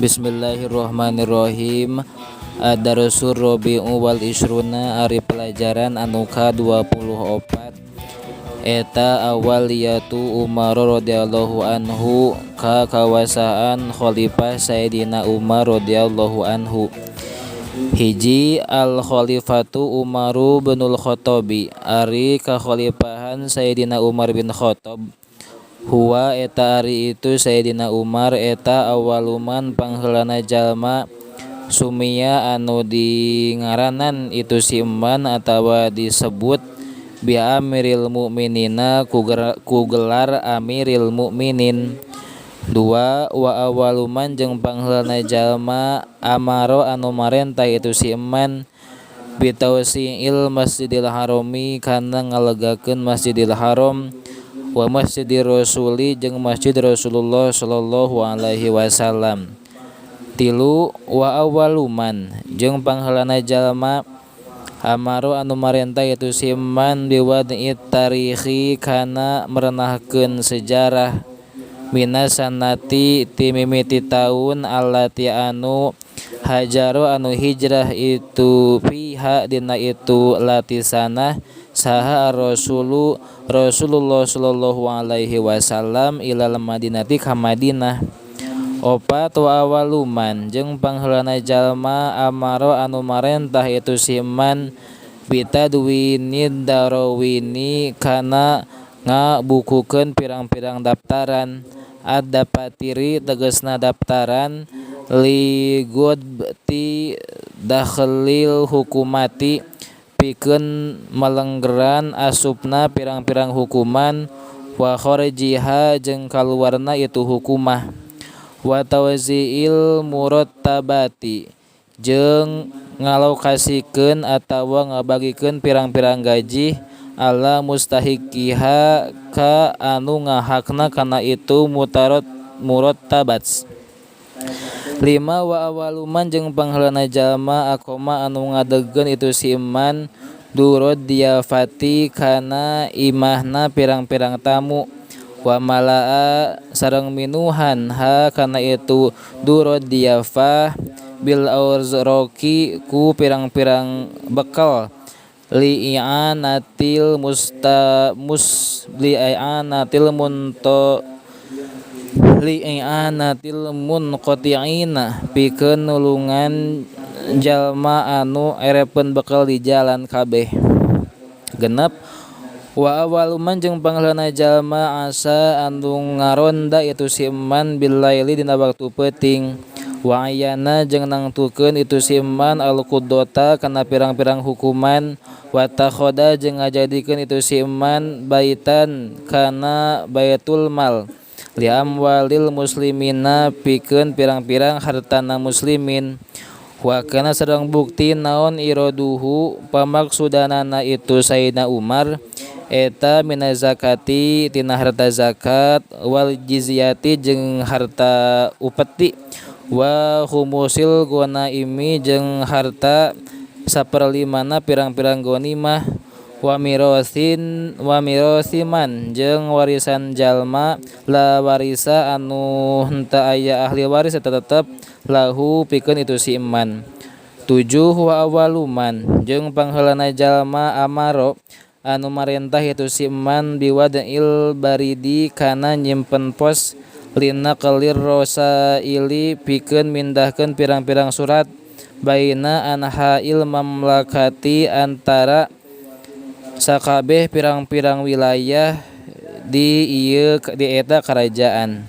Bismillahirrahmanirrahim. Ad-Darsul Rabi'u wal Isruna, ari pelajaran anu ka-24 eta awaliyatu Umar radhiyallahu anhu, ka kawasaan khalifah Sayyidina Umar radhiyallahu anhu. Hiji, Al Khalifatu Umaru binul Khattabi, ari kakhalifahan Sayyidina Umar bin Khattab. Huwa, eta ari itu Sayyidina Umar eta, awwaluman, pangheulana jalma, summiya, anu dingaranan itu si man atawa disebut, bi amiril mukminina, ku gelar amiril mukminin. Dua, wa awwaluman, jeung pangheulana jalma, amaro, anu marentah itu si man, bitausi'il Masjidil Harami, kana ngalegakeun Masjidil Haram, wa Masjidir Rasuli, jeung Masjid Rasulullah sallallahu alaihi wasallam. Tilu, wa awwaluman, jeung pangheulana jalma, amaro, anu marentah itu si man, biwad'i tarikhi, kana merenahkeun sejarah, minas sanati, ti mimiti taun, allati, anu, hajaro, anu hijrah itu, fiha, dina itu latisanah, saha ar-rasulu, Rasulullah sallallahu alaihi wasallam, ilal Madinati, ka Madinah. Opat, wa awaluman, jeung pangheulana jalma, amaro, anu marentah itu si man, bitadwinid darawini, kana ngabukukeun pirang-pirang daftaran, ad-dapatiri, tegasna daftaran, li ghodbti dakhlil hukumati, pikeun melenggeran asupna pirang-pirang hukuman, wa kharjiha, jeung kaluarna itu hukumah, wa tawzi'il murattabati, jeung ngalokasikeun atawa ngabagikeun pirang-pirang gaji, ala mustahiqiha, ka anu ngahakna kana itu murattabat. Lima, wa awaluman, jeung pangheulana jalma, aqoma, anu ngadegkeun itu si man, durod diyafati, kana imahna pirang-pirang tamu, wa malaa, sareng minuhan, ha, kana itu durod diyafah, bil awraqi, ku pirang-pirang bekal, li i'anatil musta mus li i'anatil munto li i'anatil munqati'ina, pikeun nulungan jalma anu erepeun bekal di jalan kabeh. Genep, wa awaluman, jeung pangheulana jalma, asa, anu ngaronda itu si man, billaili, dina waktu peuting, wa ayyana, jeung nangtukeun itu si man, al-qudata, kana pirang-pirang hukuman, wa takhoda, jeung ngajadikeun itu si man, baitan, kana baitul mal, li amwalil muslimina, pikeun pirang-pirang hartana muslimin. Wa kana, sareng bukti naon, iraduhu, pamaksudanana itu Sayyidina Umar eta, minaz zakati, tina harta zakat, wal jizyati, jeung harta upeti, wa khumusil ghanaimi, jeung harta saperlimana pirang-pirang ghanimah, wa mirosin wa mirosiman, jeung warisan jalma, la warisa, anu henteu aya ahli waris eta tetep, lahu, pikeun itu si man. Tujuh, wa awaluman, jeung pangheulana jalma, amaro, anu marentah itu si man, biwad'il baridi, kana nyimpen pos, linaqlir rosaili, pikeun mindahkeun pirang-pirang surat, baina anha'il mamlakati, antara sakabeh pirang-pirang wilayah di ieu di eta kerajaan.